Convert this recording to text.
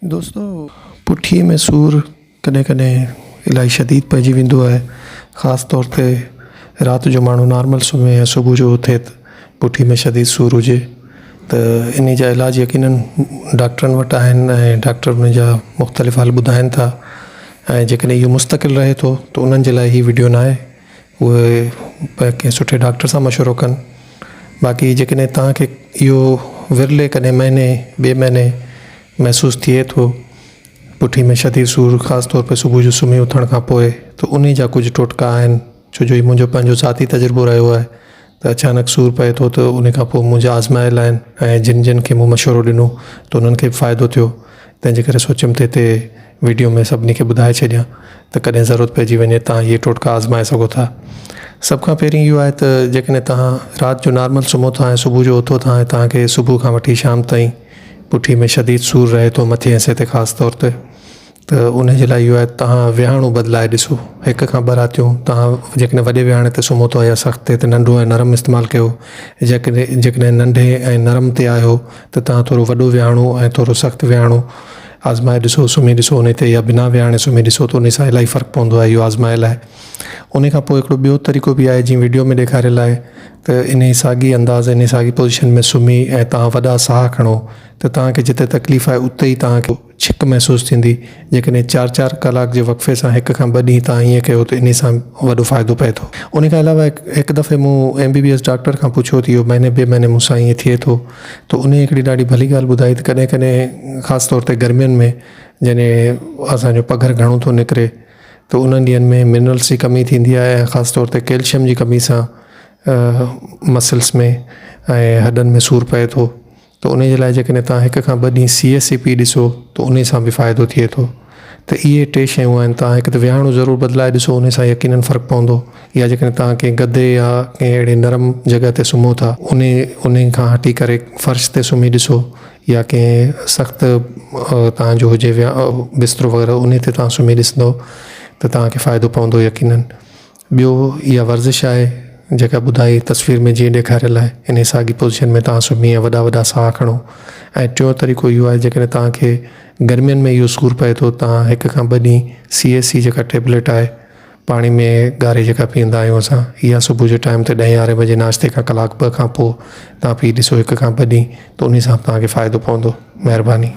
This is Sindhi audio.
دوستو پٺيء ۾ سور ڪڏهن ڪڏهن الاهي شديد پئجي ويندو آهي خاص طور تي رات جو ماڻهو نارمل سمهي ۽ صبح جو اٿي ته پٺي ۾ شديد سور هجي ته انهي جا علاج يقينن ڊاڪٽرن وٽ آهن ۽ ڊاڪٽر ان جا مختلف حل ٻڌائن ٿا ۽ جيڪڏهن اهو مستقل رهي ٿو ته انهن جي لاء هي وڊيو ناهي اهي ڪنهن سٺي ڊاڪٽر سان مشورو ڪن باقي جيڪڏهن توهان کي اهو ورلي ڪڏهن مهيني ٻئي مهيني محسوس ٿئي ٿو. پٺي ۾ شديد سور خاص طور پي صبح جو سمهي اٿڻ کان پوء ته انهي جا ڪجهه ٽوٽڪا آهن ڇو جو هي منهنجو پنهنجو ذاتي تجربو رهيو آهي ته اچانڪ سور پئي ٿو ته انهي کان پوء منهنجا آزمايل آهن ۽ جن جن کي مون مشورو ڏنو ته انهن کي به فائدو ٿيو تنهن جي ڪري سوچيم ته هتي وڊيو ۾ سڀني کي ٻڌائي ڇڏيان ته ڪڏهن ضرورت پئجي وڃي توهان اهي ٽوٽڪا آزمائي سگهو ٿا. سڀ کان پهرين اهو آهي ته جيڪڏهن توهان رات جو نارمل سمهو ٿا ۽ صبح جو اٿو ٿا ۽ توهان کي صبح کان وٺي شام تائين پٺي ۾ شديد سور رهي ٿو مٿين حصي تي خاص طور تي ته ان جي لاء اهو آهي ته توهان ويهاڻو بدلائي ڏسو هڪ کان ٻه راتيون توهان جيڪڏهن وڏي ويهاڻي تي سمهو ٿا يا سخت تي ته ننڍو ۽ نرم استعمال ڪيو جيڪڏهن جيڪڏهن ننڍي ۽ نرم تي آهيو ته توهان ٿورو وڏو ويهاڻو ۽ ٿورو سخت ويهاڻو آزمائي ڏسو سمهي ڏسو ان تي يا بنا ويهاڻي سمهي ڏسو ته ان سان الاهي فرق پوندو آهي اهو آزمايل آهي ان کان پوء هڪڙو ٻيو طريقو به آهي جيئن وڊيو ۾ ڏيکاريل آهي ته انهي ساڳي انداز انهي ساڳي پوزيشن ۾ سمهي ۽ توهان وڏا ساهه کڻو ته توهان کي جتي تڪليف آهي اتي ئي توهان کي ڇڪ محسوس ٿيندي جيڪڏهن چار چار ڪلاڪ جي وقفي سان هڪ کان ٻه ڏينهن توهان ائين ڪيو ته انهي سان وڏو فائدو پئي ٿو. انهي کان علاوه هڪ دفعي مون M B B S doctor کان پڇيو ته اهو مهيني ٻئي مهيني مون سان ائين ٿئي ٿو ته انهي هڪڙي ڏاڍي ڀلي ڳالهه ٻڌائي ته ڪڏهن ڪڏهن خاص طور تي گرمين ۾ جڏهن اسان جو پگهر گهڻو ٿو نڪري ته انهن ڏينهن ۾ منرلس جي ڪمي ٿيندي آهي ۽ خاص طور تي ڪيلشيم جي ڪمي سان مسلس ۾ ۽ هڏن ۾ سور پئي ٿو ته ان جي لاء جيڪڏهن توهان هڪ کان ٻه ڏينهن سي ايس سي پي ڏسو ته ان سان به فائدو ٿئي ٿو ته اهي ٽي شيون آهن توهان هڪ ته ويهاڻو ضرور بدلائي ڏسو ان سان يقينن فرق پوندو يا جيڪڏهن توهان ڪنهن گدي يا ڪنهن اهڙي نرم جڳهه تي سمهو ٿا ان ان کان هٽي ڪري فرش تي سمهي ڏسو يا ڪنهن سخت توهان جو هجي بسترو وغيره انهي تي توهان سمهي ڏسندو ته توهان کي فائدو پوندو يقينن ٻيو اها ورزش آهي جيڪا ٻڌائي تصوير ۾ جيئن ڏيکاريل آهي انهي ساڳي پوزيشن ۾ توهان سمهي ۽ وڏا وڏا ساهه کڻو ۽ ٽيون طريقو اهو آهي جيڪڏهن توهان کي گرمين ۾ اهو سور پئي ٿو توهان هڪ کان ٻه ڏينهن سي ايس سي جيڪا ٽيبليٽ آهي پاڻي ۾ ڳاري جيڪا پيئندا آهيون اسان اها صبح جو ٽائيم تي ڏهين يارهين بجي ناشتي کان ڪلاڪ ٻه کان پوء توهان پي ڏسو هڪ کان ٻه ڏينهن ته انهي سان به توهان کي فائدو پوندو مهرباني.